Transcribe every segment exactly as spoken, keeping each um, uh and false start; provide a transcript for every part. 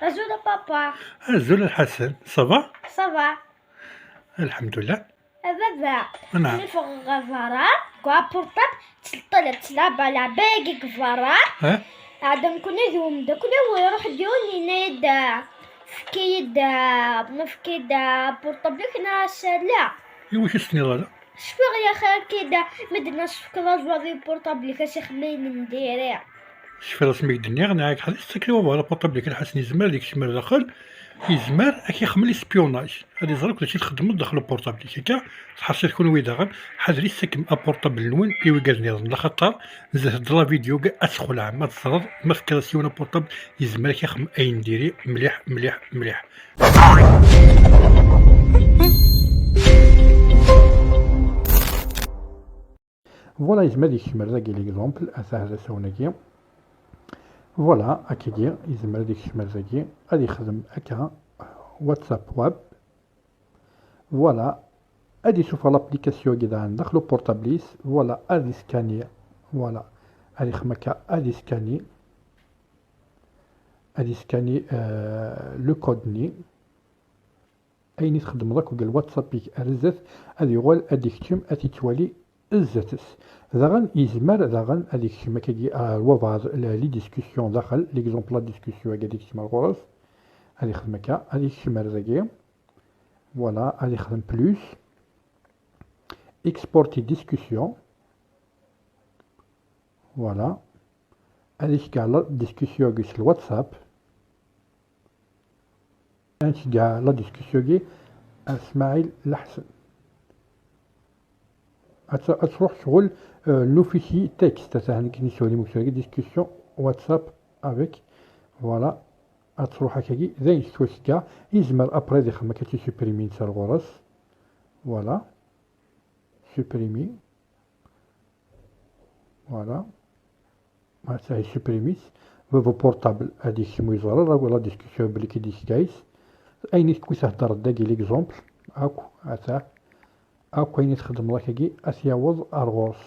Azul a papa. Azul a Lḥasen, ça va? Ça va. Lḥemdulleh. A baba, Anɛam. Mi ffɣeɣ ɣer berra, deg apurṭabl, ttleṭṭaleɣ ttlaba lɛebba-agi deg berra. Eh? Ɛad nekkni d umeddakel-iw, iruḥ-d yiwen yenna-yi-d, ah, efk-iyi-d, ah, efk-iyi-d, ah, apurṭabl-ik neɣ ass-a ala. Iwacu s-tenniḍ ala? Cfiɣ yaxi akka-d, mi d-nna s-tefkiḍ aẓwad i upurṭabl-ik, a s-ixemmayen n diri. Cfiɣ asmi i k-d-nniɣ, nniɣ-ak ḥader, tettakeḍ i wabɣar apurṭabl-ik a Lḥasen, yezmer ad ikcem ar daxel, yezmer ad k-ixemmel espionnage, ad iẓer akk d acu i txeddmeḍ daxel upurṭabl-ik. Akka, ttḥaṣil kunwi daɣen, ḥadret tettakem apurṭabl-nwen i wigad nniḍen, laxaṭer zdat d la vidéo ad txelɛem, ad teẓreḍ ma tefkiḍ-as yiwen apurṭabl, yezmer ad k-ixemmem ayen diri mliḥ, mliḥ, mliḥ. Voilà, yezmer ad ikcem ar dagi, l'exemple, atah d asawen-agi. Voilà, akkagi, yezmer ad ikcem ar dagi, ad ixdem akka, WhatsApp web. Voilà, ad isuffeɣ l'application-agi daɣen daxel uportable-is. Voilà, ad iskani, voilà, ad ixdem akka, ad iskani, ad iskani, euh, le code-nni. Ayen i txeddmeḍ akk deg WhatsApp-ik ar zdat, ad yuɣal ad ikcem, ad t-ittwali zdat-s. Daɣen yezmer daɣen ad ikcem akkagi ar wabɛaḍ, la, les discussions daxel, l'exemple, la discussion-agi ad ikcem ar ɣur-s, ad ixdem akka, ad ikcem ar dagi. Voilà, ad ixdem plus. Exporter discussion. Voilà. Ad iceggeɛ la discussion-agi s WhatsApp. Ad nceggeɛ la discussion-agi ar Smaɛil Laḥsen. Ad t-, ad truḥ ccɣel, euh, le fichier texte, atah nekk niswali muktar-agi, discussion WhatsApp avec. Voilà. Ad truḥ akkagi, d ayen tettwaceggeɛ, yezmer après ad ixdem akka ad tt-isupprimi netta ar ɣur-s. Voilà. Supprimer. Voilà. Ata isupprimi-t. Baba portable ad ikcem ur yeẓri ara la discussion belli k-id-iceggeɛ-it. Ayen i tekkwi thedder dagi, l'exemple, akk, ata, akk ayen i txeddmeḍ akkagi, ad t-yaweḍ ar ɣur-s.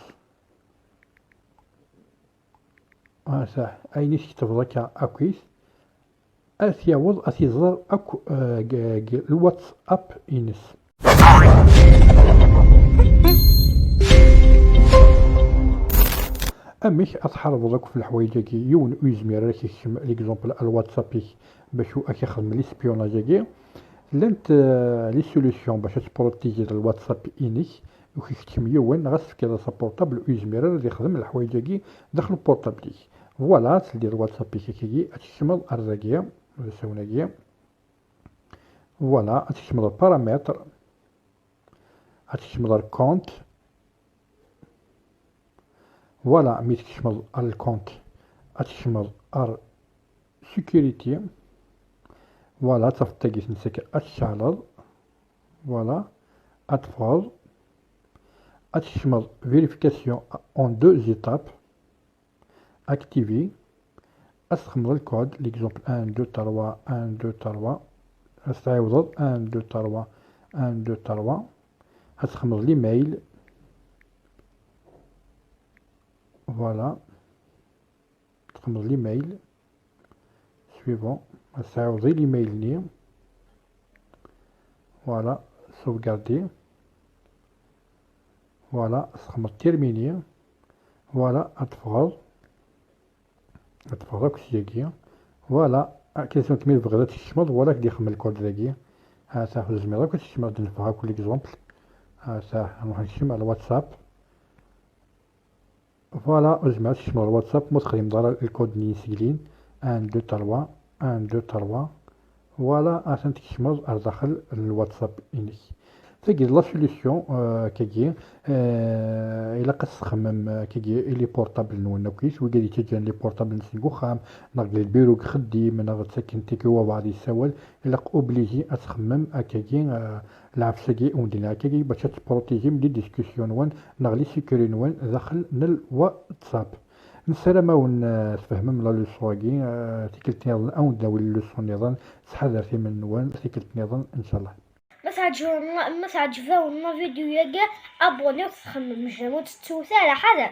Ata, ayen i tketbeḍ akka akkit, ad t-yaweḍ, ad t-iẓer akk, eh, g-, g-, l-WhatsApp-ines. Amek ad tḥarbeḍ akk f leḥwayeǧ-agi? Yiwen ur yezmir ara ad k-ikcem, l'exemple, ar WhatsApp-ik bac ur ak-ixdem l'espionnage-agi. Llant, eh, les solutions bac ad tprotijiḍ lWhatsApp-inek. Ur k-ikeččem yiwen, ɣas tefkiḍ-as apurṭabl ur yezmir ara ad ixdem leḥwayeǧ-agi daxel uportable-ik. Voilà, teldiḍ WhatsApp-ik akkagi, ad tkecmeḍ ar dagi, d asawen-agi. Voilà, ad tkecmeḍ ar paramètres, ad tkecmeḍ ar compte. Voilà, mi tkecmeḍ ar compte, ad tkecmeḍ ar sécurité. Voilà, ad tafeḍ tagi-s ad tceɛleḍ. Voilà, ad teffɣeḍ, ad tkecmeḍ vérification en deux étapes, activé, ad txedmeḍ le code, l'exemple un, deux, trois, un, deux, trois, ad tɛiwdeḍ un, deux, trois, un, deux, trois, ad txedmeḍ l'email, voilà. Txedmeḍ l'email. Suivant. Ad tɛiwdeḍ l'email-nni. Voilà. Sauvegarder. Voilà. Txedmeḍ terminer. Voilà. Ad teffɣeḍ. Ad teffɣeḍ akk syagi. Voilà. Akken tura mi tebɣiḍ ad tkecmeḍ, voilà, ad k-d-ixdem le code dagi. Ata, ur tezmireḍ akk ad tkecmeḍ, ad d-neffeɣ akk l'exemple. Ata, ad nruḥ nekcem ar WhatsApp. Voilà, ur tezmireḍ ad tkecmeḍ ar WhatsApp ma ur texdimeḍ ara le code-nni yesseglin, un, deux, trois, un, deux, trois. Voilà, atan tkecmeḍ ar daxel n WhatsApp-inek. Tagi d la solution, euh, akkagi, euh, ilaq ad txemmem, euh, akkagi, i les portables-nwen akkit, wigad yettaǧǧan les portables-nsen deg uxxam, neɣ deg lbiru deg uxeddim, neɣ ttaken-t-id i wabɛaḍ yessawal, ilaq obligé ad txemmem akkagi, euh, lɛefs-agi i wen-d-nniɣ akkagi, bac ad tprotijem les discussions-nwen neɣ les secrets-nwen daxel n WhatsApp. Nessaram ad wen, eh, tfehmem la leçon-agi, eh, tikkelt nniḍen ad wen-d-nawi leçon nniḍen, ttḥadaret iman-nwen tikkelt nniḍen, ncallah. Ma teɛǧeb-, ma teɛǧeb-awen la vidéo-agi, abonnez-vous, txemmem, j'aime, ur tettut ara, ḥader.